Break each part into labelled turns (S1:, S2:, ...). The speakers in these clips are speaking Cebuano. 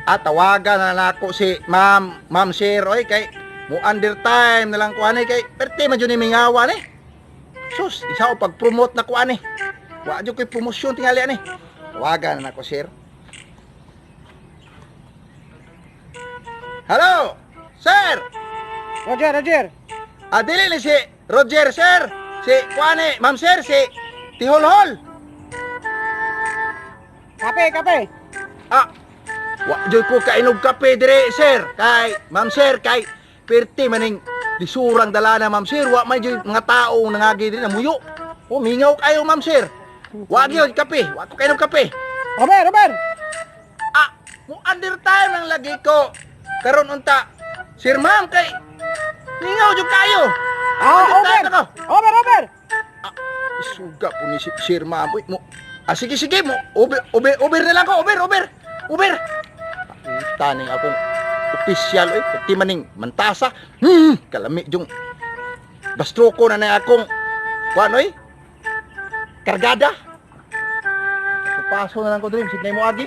S1: Ah, tawagan na nako si Ma'am, Ma'am Sir, oy, kay mo under time na lang ko ani kay perte man jud ni mingawa ni. Sus, isa o pag-promote na ko ani. Wa jud koy promosyon tingali ani. Tawagan na nako, sir. Hello, sir.
S2: Roger, Roger.
S1: Ah, dili ni si Roger, sir. Si kuani, Ma'am Sir, si Tiholhol.
S2: Kape, kape.
S1: Ah, wa jud ko kainog kape dire, sir. Kay, Ma'am Sir, kay perti maning lisurang dala na, Ma'am Sir. Wa man jud mga tao nangagi dire namuyo. Oh, mingaw kayo, Ma'am Sir. Wa gyud kape, wa ko kainog kape.
S2: Robert, Robert.
S1: Ah, mo under time ang lagi ko. Karon unta, sir ma'am kay mingaw jud kayo.
S2: Ah,
S1: Under
S2: over.
S1: time ako.
S2: Over, over.
S1: Suga po ni sir ma'am. Uy, mo. Ah, sige, sige mo. Over, over, over na lang ko. Over, over. Over. Taning akong opisyal. Uy, pati maning mantasa. Kalami yung bastroko na na akong kuan oy. Kargada. Paso na lang ko dream. Sige mo agi.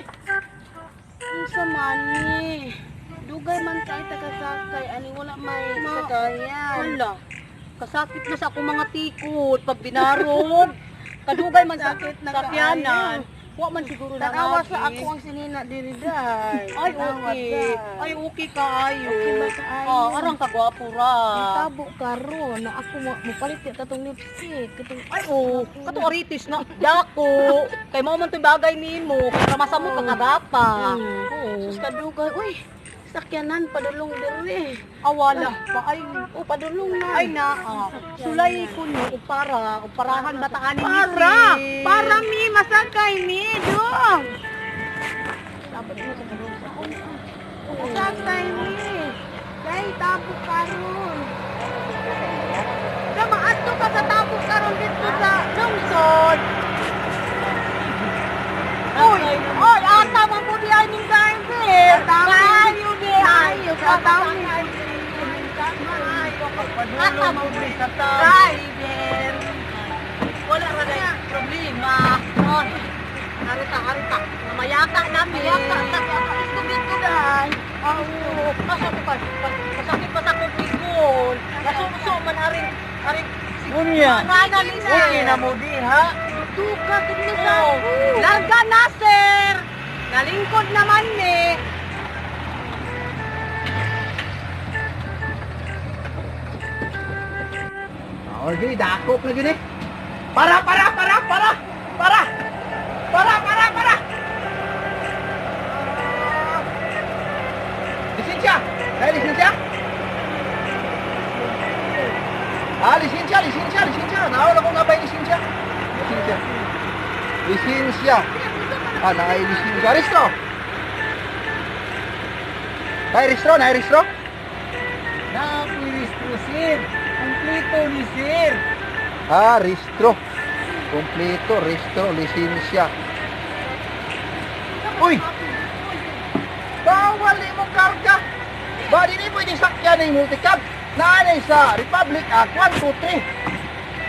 S3: Unsa man ni? Dugay man kay tagasakay ani wala may sakayan.
S4: Wala. Kasakit na sa akong mga tikod pag binarog. Kadugay man sa
S3: Sakit na
S4: sakyanan. Wa man siguro na
S3: Tanawa sa ako ang sinina diri day.
S4: Ay,
S3: Tanawa,
S4: okay.
S3: day.
S4: Ay, okay kaayo.
S3: Okay ba kaayo?
S4: Ah, arang kagwapo ra.
S3: Tabo karon na ako mo mopalit ya katong lipstick katong
S4: Ay, oh, katong aritis na. Dako. Kay mao man to'y bagay nimo. Kay masamot ka kagapa. Oo.
S3: Sus kadugay. Uy, sakyanan padulong diri.
S4: Awala pa ay
S3: Oh, padulong na.
S4: ay na. Ah. Sulay ko no ug para ug parahan bataan ni
S3: Para, para mi masakay mi dong.
S4: Dapat mo sa kadugay.
S3: Masakay mi. Kay tabo karon. Kama adto ka sa tabo karon dito sa lungsod.
S4: Uy, oy, ata man po di ay ning driver. Maayo di ay.
S3: Maayo ka tao.
S4: Ata man po driver. Wala ra day problema. Oy, harita harita. Mayaka na mi.
S3: Mayaka ta ka dito dai.
S4: Aw, asa ko pa. Masakit pa sa akong pikon. Nasuso man aring aring
S2: Unya.
S4: Ngana ni sir.
S2: Okay na mo di ha.
S3: Tuka gid sa
S4: Oh,
S3: ako.
S4: Larga na sir. Nalingkod naman ni.
S1: Oh, gini dakop na gini. Para, para, para, para. Para. Para, para, para. Lisensya. Ay, lisensya. Ah, lisensya, lisensya, lisensya. Naawala ko nga ba yung lisensya? Lisensya. Lisensya. Ah, naay lisensya. Restro. Ay, restro, naay restro.
S2: Napulis po sir. Kumplito ni sir.
S1: Ah, restro. Kompleto, restro, lisensya. Uy! Bawal imong karga. Ba, di pwede sakyan ng multicab. Naanay sa Republic Act 1, 2, 3.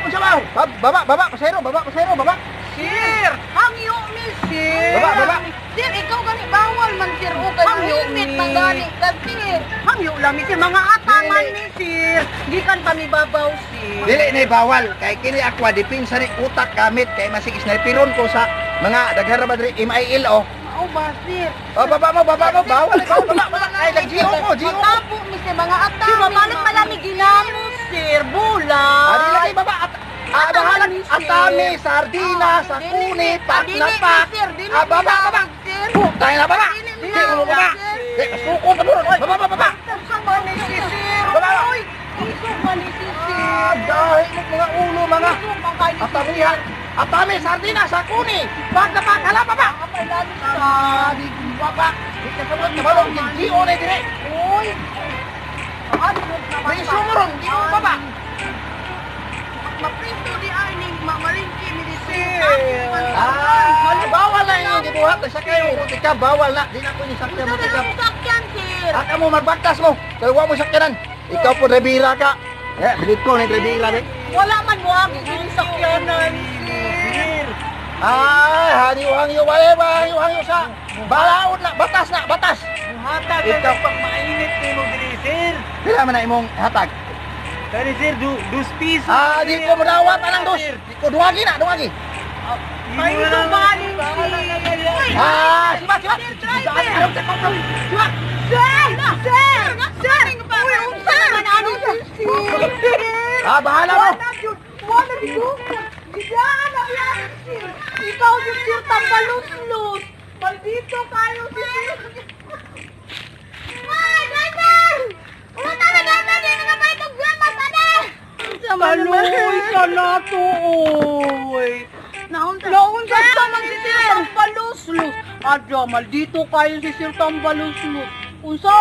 S1: Unsa ba? Baba, baba, pasahero, baba, pasahero, baba.
S4: Sir, hangyo mi sir.
S1: Baba, baba.
S3: Sir, ikaw gani bawal man sir o kay
S4: Hangyo
S3: limit
S4: mi.
S3: man gani ka sir.
S4: Hangyo lang mi sir, mga ataman
S1: Dili.
S4: mi sir. Gikan pa mi babaw sir.
S1: Dili na bawal kay kini aqua depensa ni utak gamit kay masig sniperon ko sa mga daghan ra ba diri MIL oh.
S3: Mao ba sir?
S1: Oh, baba mo, bawal ikaw, baba, baba. Ay, nag GO ko, GO ko.
S3: Matabo mi sir mga atami.
S4: Sir, mapalit malami ginamo sir,
S1: Ah,
S4: bulay.
S1: di lagi baba at ah, bahala
S4: Atami, sir.
S1: atami, sardina, sakuni, pak
S3: Dili
S1: na
S3: mi,
S1: pak.
S3: sir, dili
S1: Ah, baba,
S3: mi
S1: baba.
S3: sir.
S1: Tayo na baba.
S3: Dili mi
S1: Di mo baba.
S3: sir.
S1: Di masukot na bro. Baba, baba, baba.
S4: Unsa man ni si sir?
S1: Baba.
S4: Uy, isog man ni si sir.
S1: Ah, dahil mo mga ulo mga
S4: Isog man kay ni sir.
S1: atamihan. Atami, sardina, sakuni, pak na pak, hala baba.
S4: Apay lalo sa.
S1: Ah, di baba. Di ka sabot na balong GO na dire.
S4: Uy. Ano naman?
S1: Di sumuron, di mo baba.
S3: Maprito di ay ni mamalingki mi di sir.
S1: Ah, bawal na inyong gibuhat. Sakay mo multicab, bawal na. Di na ko ni sakyan
S3: Unsa
S1: multicab.
S3: na sakyan sir?
S1: Aka mo magbaktas mo. Kaya wa mo sakyanan. Ikaw po dribira ka. Eh, bilit ko ni dribira ni.
S4: Wala man mo ang inyong sakyanan sir.
S1: Ay, Hangyo, wala ba hangyo, hangyo sa balaod na, batas na, batas.
S2: Muhatag
S1: Ikaw.
S2: ang pag mainit nimo diri, sir.
S1: Pila man na imong hatag?
S2: Kani sir, du 2 piso.
S1: Ah, di ko modawat anang dos. Di ko duwagi na, duwagi.
S4: Paito ba ni sir?
S1: Ah, siba, siba.
S4: Sir, driver!
S1: Siba, siba, siba.
S4: Sir! Sir! Sir! Uy, unsa man ano sir?
S1: Ah, bahala mo.
S4: Wala yun. Wala yun. Gidaan na yan, sir. Ikaw yung sir tambalot-lot. Maldito kayo, sir. Ay, driver! Wala na, driver! Di na naman itong grandma sana! Kaloy ka na to, oy.
S3: Naunsa.
S4: Naunsa sa man si Sir Tambaloslos. Adya, maldito kayo si Sir Tambaloslos. Unsa?